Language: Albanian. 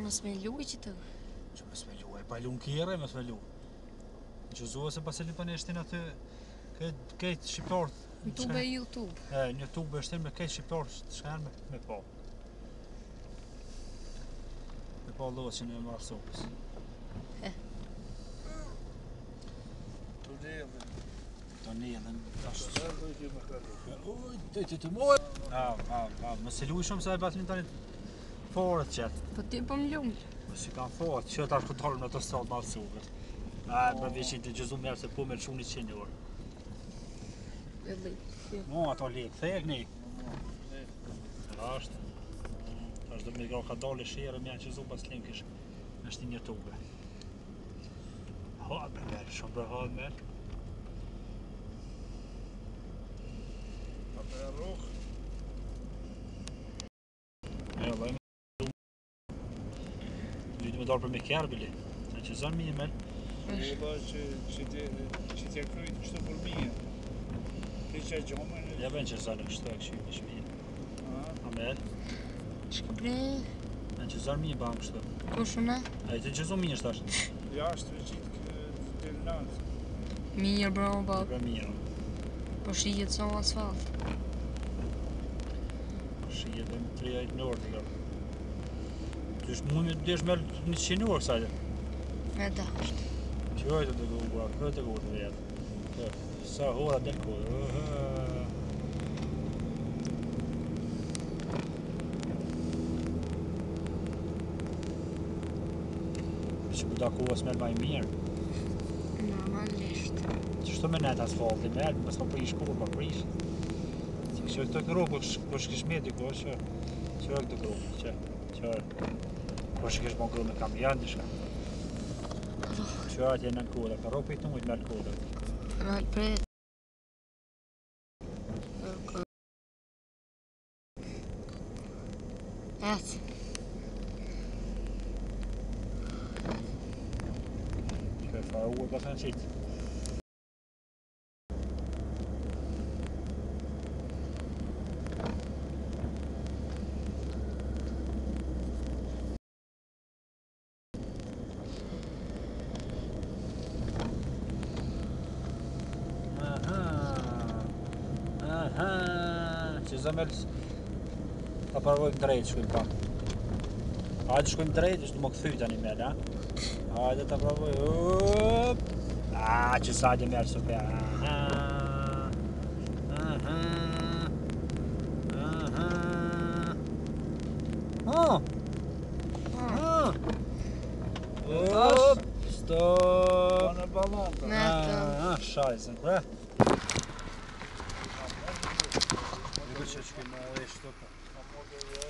Mos me luj që të... Që mos me luaj, pa lunë kjerë, mos me luj. Që zua se pas e lupa në shtin aty, këtë këtë shqiptarët... Në tube e YouTube. E, në YouTube e shtin me këtë shqiptarët që janë me, me pa. Me pa loshin e marrë sopës. E. Tunelin. Tunelin. Tash. Tunelin do të më kalu. Uj, të të të moj. A, a, a, mos e luj shumë se e batlin tani fare të qetë. Po ti po më lumë. Po si kanë fare, që tash ku dolëm në autostradë marrë sopës. A, për veçin të gjëzu merë se po me lëshu 100 orë. Mo, ato lekë, thek një. Ashtë. Tash do me ka dalë sherë, me janë qëzu pas linkish në shtin YouTube. Ha, bre merë, shumë bre ha, merë. A për rrugë. E, vllai, Gjytë me dalë për me kjerë, bile. Sa që zonë mirë, merë. E ba që që ti që t'ja kryt kështu për mije. Ti që gjomën Ja bën që zonë kështu e kështu e shmijë. A, A merë. Shka bre? Në që zonë mirë bamë kështu. Kush unë? A i të që zonë mirë është tash. jashtë të qitë del natë. Mirë bro, ba. Bre mirë. Po shihet sa asfalt. Po shihet dhe më 30 në orë të lërë. Dysh mund me desh me 100 orë sa Me dasht. Që të të gura, kë të gura të vetë. Sa hora del kodër. Që bu da kohës me ma i mirë. Normalisht. Që shto me net asfalti, me mos po prish kur, po prish. Që kështë këto kërë, po shkish me diku, që që këto kërë, që që po shkish bon kërë me kamion diçka. Që atje në kodër, ka ropi të mujtë me në kodër. Mal pret. Ec. Që e faruar pas në qitë. Aha. Aha. Që zemel Ta provojmë drejt, shkojmë pak. Hajde shkojmë drejt, është më kthy tani me, a? Hajde ta provoj. Up. A, që sa hajde merë super. Aha. Aha. Aha. Oh. Ah. Up. Stop. Pa në ballon. pra. Me të. Ah, shajzën, bre. Nuk që shkojmë edhe shtu. Pa mo dhe jo.